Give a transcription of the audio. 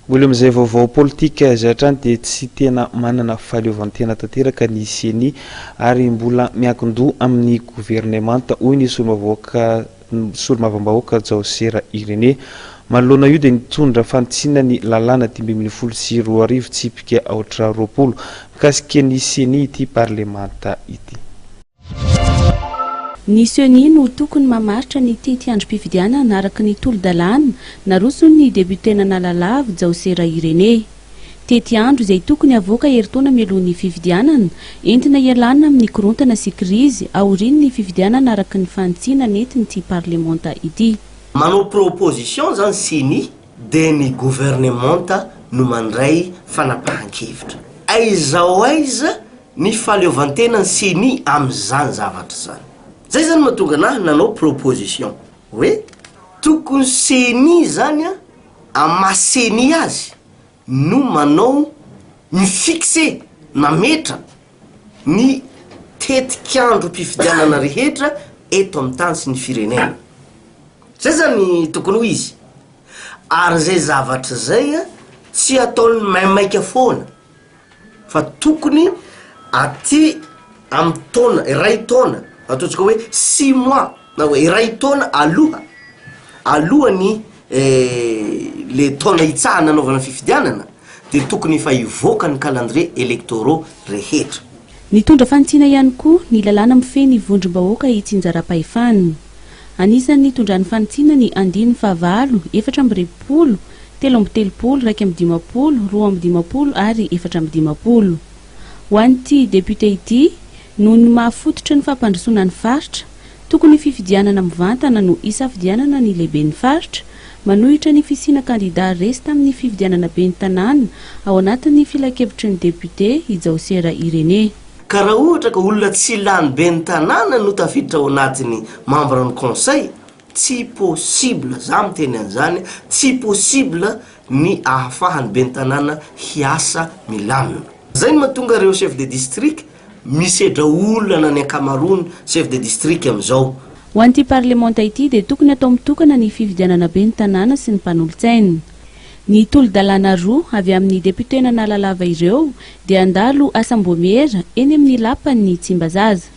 Mbola eo amin'izay vaovao politika izay hatrany dia tsy tena manana fahaleovantena tanteraka ny Ceni ary mbola miankin-doha amin'ny governemanta, hoy ny solombavahoaka solombavambahoaka Jaosera Irénée. Manoloana io dia nitondra fanitsiana ny lalàna 2015 tsipika aotra 20 mikasika ny Ceni ity parlemanta ity. Ny Ceni no tokony mamaritra ny tetiandrom-pifidianana araka ny tolo-dalàna naroson'ny depioten'Analalava, Jaosera Irénée. Tetiandro izay tokony havoaka herintaona mialoha ny fifidianana, entina hialana amin'ny korontana sy krizy aorian'ny fifidianana araka ny fanitsiana nentin'ity parlemanta ity. Manao proposition zany Ceni de ny gouvernementa no mandray fanapahan-kevitra. Aiza ho aiza ny fahaleovantenan'ny Ceni amin'izany zavatra izany? Zay zany mahatonga anahy nanao proposition hoe tokony Ceni zany an, amin'ny maha Ceni azy no manao mi-fixer, mametra ny tetik'androm-pifidianana rehetra eto amin'ny tany sy ny firenena. Zay zany tokony ho izy. Ary zay zavatra zay an, tsy ataony maimaika foana fa tokony aty amin'ny taona, iray taona, ataontsika hoe six mois na hoe iray taona aloha, alohan'ny le taona hitsahana anaovana fifidianana de tokony efa hivoaka ny calendrier électoraux rehetra. Nitondra fanitsiana ihany koa ny lalàna mifehy ny vondrom-bahoaka itsinjaram-pahefana. Anisan'ny nitondrany fanitsiana ny andininy fahavalo, 34, 33, 51, 52 ary 54. Ho an'ity depiote ity, noho ny maha fototry ny fampandrosoana ny faritra, tokony fifidianana mivantana no hisafidianana ny lehiben'ny faritra, manohitra ny fisiana kandida resy tamin'ny fifidianana ben'ny tanàna ao anatin'ny filankevitry ny depiote i Jaosera Irénée. Ka raha ohatra ka olona tsy lany ben'ny tanàna no tafiditra ao anatin'ny membre ny conseil, tsy possible, za miteny an'izany, tsy possible ny ahafahan'ny ben'ny tanàna hiasa milamina. Zay no mahatonga ireo chef de district misedra olana ny ankamaroany chef de district amin'izao. Ho an'ity parlemanta ity dia tokony atao mitokana ny fifidianana ben'ny tanàna sy ny mpanolotsaina. Ny tolo-dalàna roa avy amin'ny depioten'Analalava ireo dia handalo asam-boamiera eny amin'ny lapan'ny Tsimbazaza.